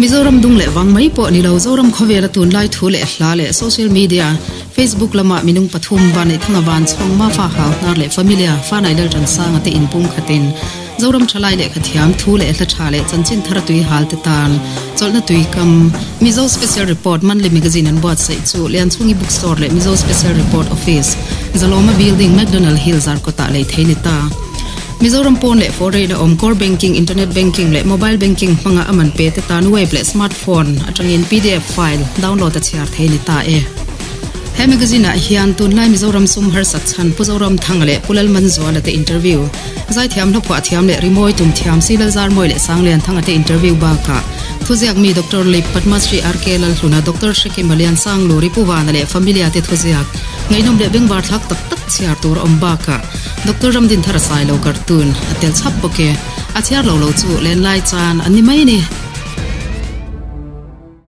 Mizoram dung leh vang mai pawh ni lo, Zoram khawvela tunlai thu leh hla leh social media, Facebook lama minung pathum Vanneihthanga Van Chhawng Mafa Hau Hnar leh Familia Fanai Lalransanga te inpum khatin Zoram thalai lehkha thiam thu leh hla tha leh chanchin thar tui hal te tan chawlhna tui kam Mizo Special Report Monthly Magazine an buatsaih chu Lianchhungi Bookstore leh Mizo Special Report Office, Zalawma Building, McDonald Hill, Zarkawtah lei thei ni ta. Mizoram pawn leh foreign a awm core banking, internet banking leh mobile banking hmanga a man pe te tan web leh smartphone atangin pdf file download a chhiar thei ni ta e. He magazine ah hian tunlai Mizoram sum harsat chhan Pu Zoram Thanga leh Pu Lalmanzuala te interview, Zaithiam hlaphuah thiam leh rimawi tum thiam Silal Zarmawi leh Sanglian Thanga te interview bakah thuziak mi Doctor Lip, Padmasri RK Lalhluna, Doctor Hrekima Liansang Luri Pu Vana leh Familia te thuziak ngaihnawm leh bengvar thlak tak tak chhiar tur a awm bakah Doctor Ramdin Thar a sai lo cartoon a tel chhap bawk e. A chhiar lo lo chu lenlai chan an ni mai a ni.